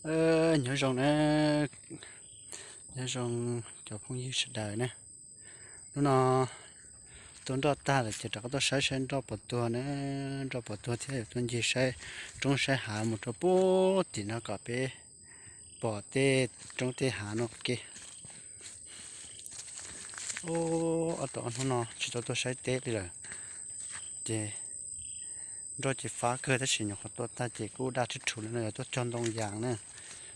Nyob zoo na, nyob zoo cov phooj ywg sawv daws na. Hnub no tua nroj tag lawm ces rov qab tuaj saib saib nroj puas tuag na, nroj puas tuag thiab yuav tuaj ncig saib roob saib hav mus rau puag tim no kom peb pom tej roob tej hav no ke. Ob tau ob hnub no tsis tau tuaj saib teb li lawm, ces nroj ces fab kawg tab sis nyuam qhuav tua tag ces kuj daj rhwv rhuv li no yuav tuaj cog ntoo yas na.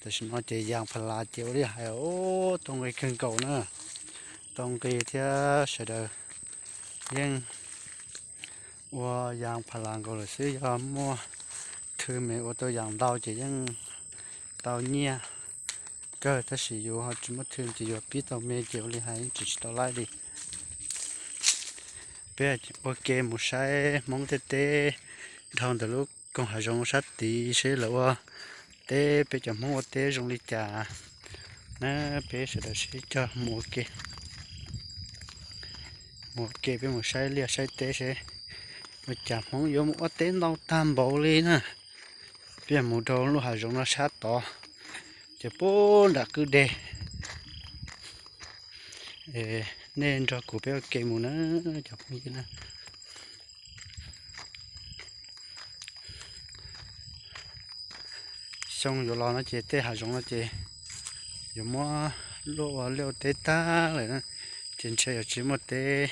Tam sim no ces yas pha las ces ua li hais tau nqi kawg nkaus na, tau nqi thiab sawv daws yeej ua yas pha las nkaus lawm xwb, yog muaj thw me ua tau yas ntau ces yeej tau nyiaj kawg, tab sis yus ho tsis muaj thw ces yus pib tau me ces ua li hais yeej tsis tsis tau laij li. Peb ua ke mus saib Hmoob tej teb dhau ntawm lub koog hav zoov sab tid seb lawv ua teb peb cov Hmoob ua teb zoo li cas na. Peb sawv daws sib cog mus ua ke, mus ua ke peb mus saib liaj saib teb seb ua cas Hmoob yuav mus ua teb ntau tag npaum li na. Peb mus rau lub hav zoov no sab tod, ces puag nram kwj deg. Nej nrog kuv peb ua ke mus na cov phooj ywg na. Xyoo yuav los no ces tej hav zoov no ces yuav muab luaj ua liaj ua teb tag lawm na, ces ntshe yuav tsis muaj teb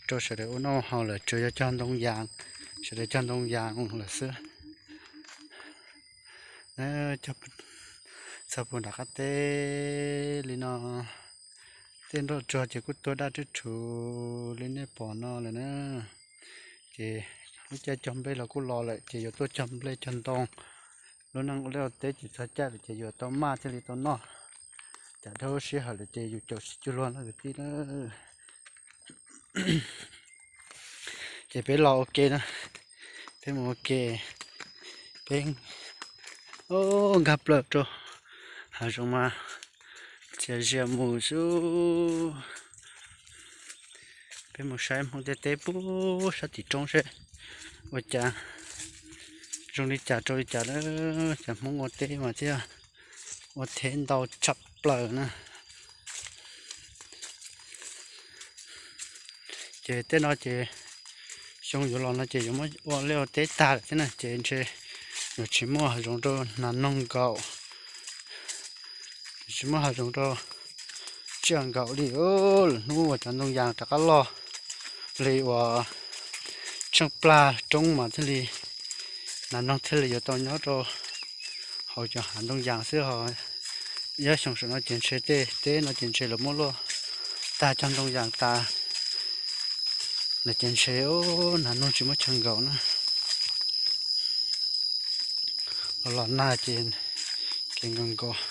rau sawv daws ua noj haus lawm, tsuas yog cog ntoo yas, sawv daws cog ntoo yas lawm xwb. Txog puag nram qab teb li no, tej nroj tsuag ces kuj tuag daj rhwv rhuv li nej pom no lawm na. Ces lub caij cog nplej los kuj los lawm ces yuav tuaj cog nplej cog ntoo. Lub neej ua liaj ua teb tsis txog caij lawm ces yuav tau maj thiaj li tau noj. Cas dhau sij hawm lawm ces yus caum tsis cuag luag no kwv tij na. Ces peb los ua ke na, peb mus ua ke, peb nkag plaws rau hav zoov mas txias zias mus xwb. Peb mus saib Hmoob tej teb puag sab tim roob seb ua cas zoo li cas rau li cas lawm. Cov Hmoob ua teb mas thiaj ua teb ntau tshaj plaws na. Ces tej no ces xyoo yuav los no ces yuav muab ua liaj ua teb tag lawm thiab na, ces ntshe yuav tsis muaj hav zoov rau hnav noog nkaus, yuav tsis muaj hav zoov rau tsiaj nkaus li. Lwm hnub uas cov ntoo yas rov qab loj li uas tsheej plag roob mas thiaj li hnav noog thiaj li yuav tau nyob rau hauv cov hav ntoo yas xwb ho. Ib xyoo saum no ces ntshe tej teb no ces ntshe lawv muab luaj tag cog ntoo yas tas lawm ces ntshe hnav noog tsis muaj chaw nkaum na. Los los nag ces kev nkaus nkaus.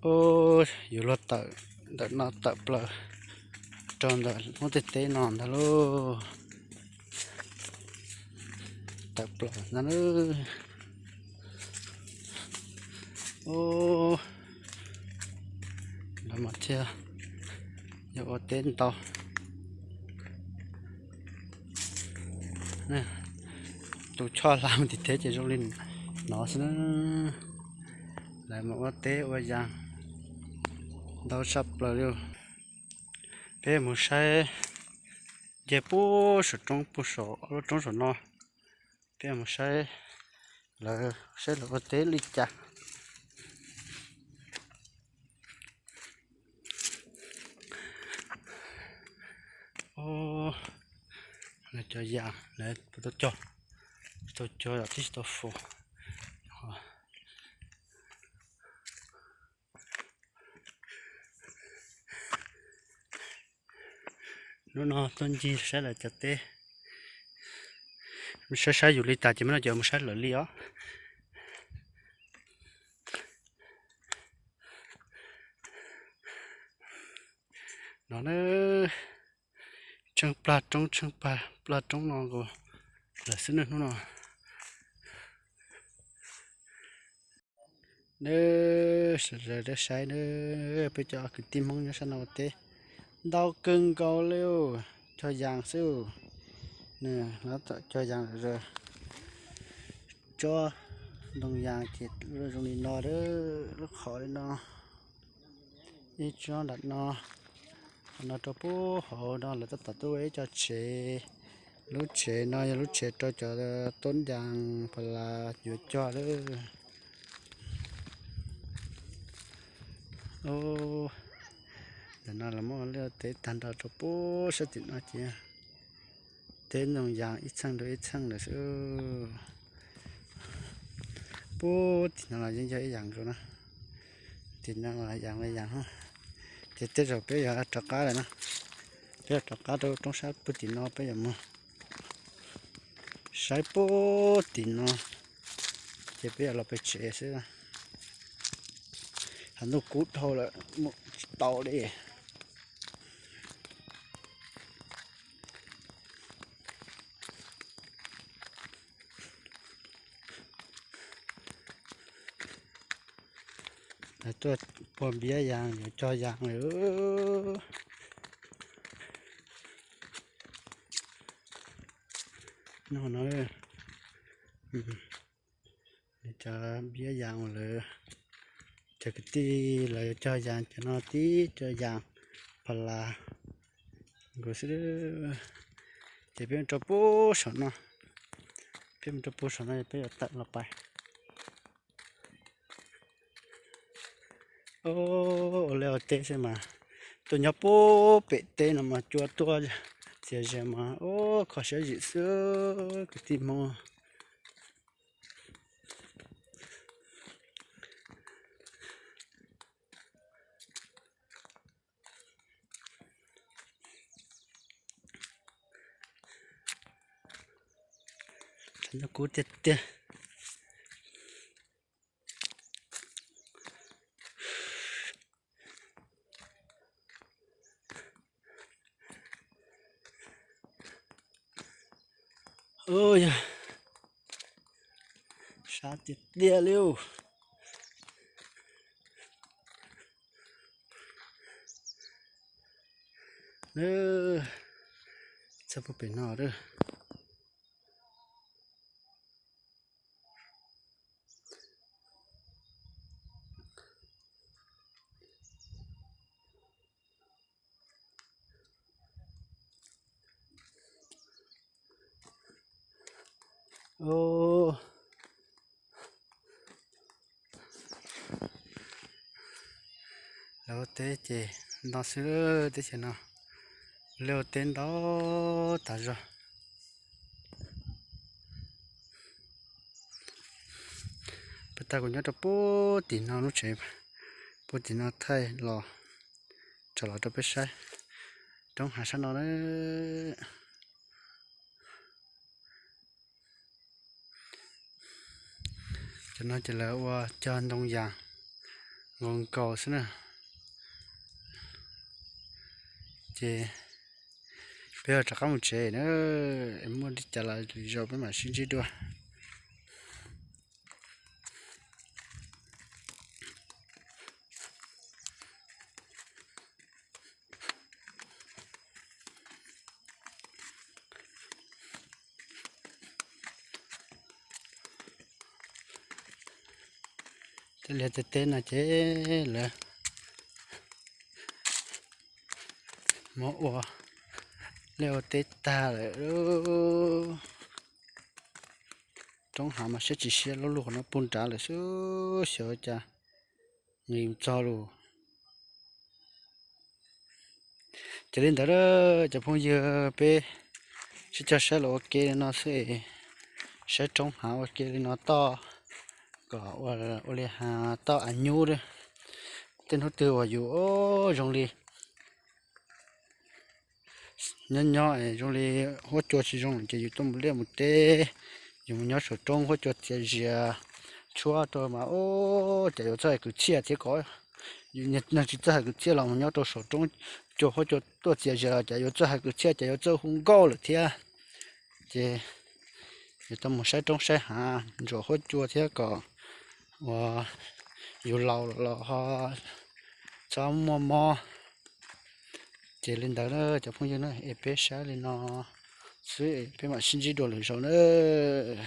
Ub, yuav luag tawm ntawm no tawm plaws rau ntawm Hmoob tej teb no ntag lauj. Tawm plaws ntag lauj. Ub, lawv mas thiaj yog ua teb ntau. Tus choj hla mus tim teb ces zoo li no xwb na. Lawv mas ua teb ua yas ntau tshaj plaws li. Peb mus saib, nce puag saum roob, puag saum ob lub roob saum no, peb mus saib lawv, saib lawv ua teb li cas. Lawv cov yas lawv puas tau cog, tsis tau cog yom, twb tsis tau faus. Hnub no tuaj ncig saib lawv cov teb, saib saib yus li tas ces mam li coj mus saib lawv li os. No na, tsheej plag roob, tsheej plag roob no nkaus lawm xwb na hnub no. Nawb, sawv daws saib nawb, peb cov kwv tij Hmoob nyob sab no ua teb Ntau kawg nkaus li, cog yas xwb. Nws lawv txawm cog yas lawm. Tsob ntoo yas ces zoo li no, lub qhov li no, ib tsob nram no, qhov no rau puag hauv no lawv tab tom tuaj ua ib co tsev. Lub tsev no yog lub tsev rau cov tub yas pha las yuav cog lawm. Ntawm no lawv muab liaj teb tag nrho rau puag sab tim no ces teb ntoo yas ib txheej rau ib txheej lawm xwb. Puag tim no los yeej yog ib yam nkaus na. Tim no los yas li yas. Ces tej zaum peb yuav rov qab lawm na. Peb yuav rov qab rau roob sab puag tim no peb yuav mus saib puag tim no, ces peb yuav los pem tsev xwb. Hav ntuj kub dhau lawm mus tsis tau li. Tuaj puag npiab yas yuav cog yas lawm. No no, cov npiab yas lawm. Cov kwv tij lawv yuav cog yas, cov no tib co yas pha las nkaus xwb. Ces peb mus rau puag saum no, peb mus rau puag saum no peb yuav tawm los pais. Ua liaj ua teb xwb mas, tuaj nyob puag pem teb no mas cua tuaj txias zias mas ua kho siab zim xwb kwv tij Hmoob. Ntxhab nyob kub tiag tiag. Yog sab tiag tiag li. Txog puag pem no lawm. Lawv ua teb ces ntau xwb, teb chaws no lawv ua teb ntau tas zog. Puag ta kuv nyob rau puag tim no lub tsev, puag tim no thaij los, tso los rau peb saib roob hav sab no na. Cov no ces lawv ua cog ntoo yas nkaus nkaus xwb na. Ces peb yuav rov qab mus tsev na, muaj li cas los lwm zaus peb mam sib ntsib dua. Tej liaj tej teb no ces lawv muab ua liaj ua teb tag lawm. Roob hav mas siab tsis siab, lub lub qhov no puag nrad lawm xwb, xyov cas nqis txog lawm. Ces li ntawd cov phooj ywg, peb sib cog saib los ua ke li no xwb, saib roob hav ua ke li no toj, kom ua li hav toj av nyub. Tej hnub twg uas yus zoo li nyob nyob zoo li huab cua tsis zoo ces yus tuaj mus liaj mus teb, yus mus nyob saum roob huab cua txias zias tshuab rau mas ub, cas yuav txawj hais kwv txhiaj thiab ko. Neeg tsis txawj hais kwv txhiaj los mus nyob rau saum roob, cua huab cua tuaj txias zias los cas yuav txawj hais kwv txhiaj, cas yuav txawj hu nkauj lawm thiab. Ces yus tau mus saib roob saib hav ntsuas huab cua thiab kom uas yus laus los ho txhob muaj mob. Ces li ntawd na cov phooj ywg na, es peb saib li no xwb es peb mam sib ntsib dua lwm zaus nawb.